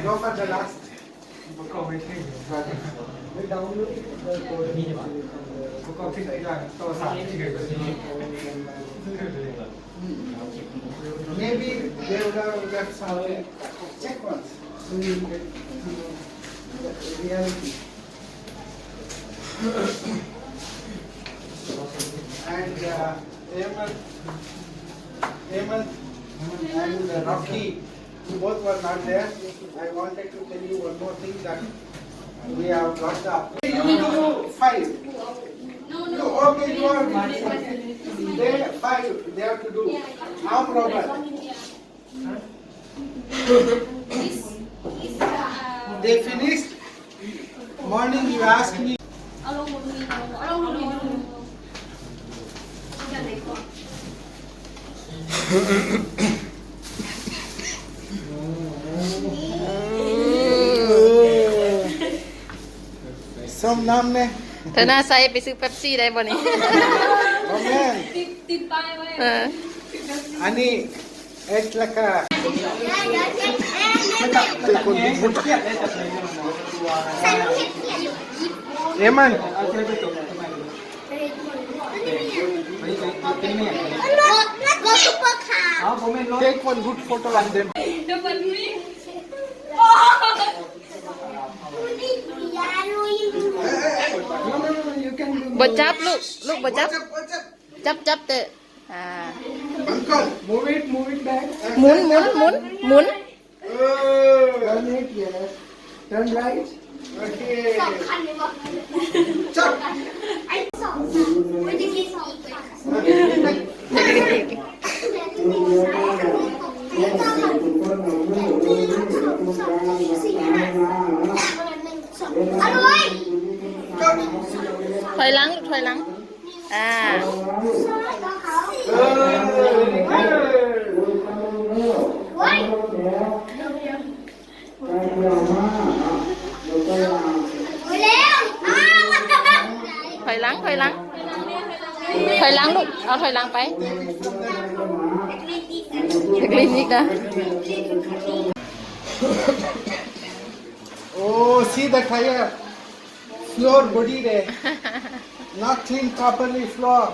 Go for the last. Maybe they would have left some check ones. So you get to know the reality. And uh, Ahmed, Ahmed and uh, Rocky, you both were not there. I wanted to tell you one more thing that we have got the. You do five. You, okay, you are. They five. They have to do armed robber. They finished. Morning you ask me. Xom nam ne. Thaum no xav pes xwb Pepsi dai npaum ni. Ani, es la ka. Eman. Take one good photo of them. Npawg Cab, lub, lub Npawg Cab. Cab cab tes. Mus, mus, mus, mus. Thoai lees, thoai lees. Thoai lees, thoai lees. Thoai lees lub, thoai lees peb. Clinic na. Oh, see the tire. Floor body de. Not clean properly floor.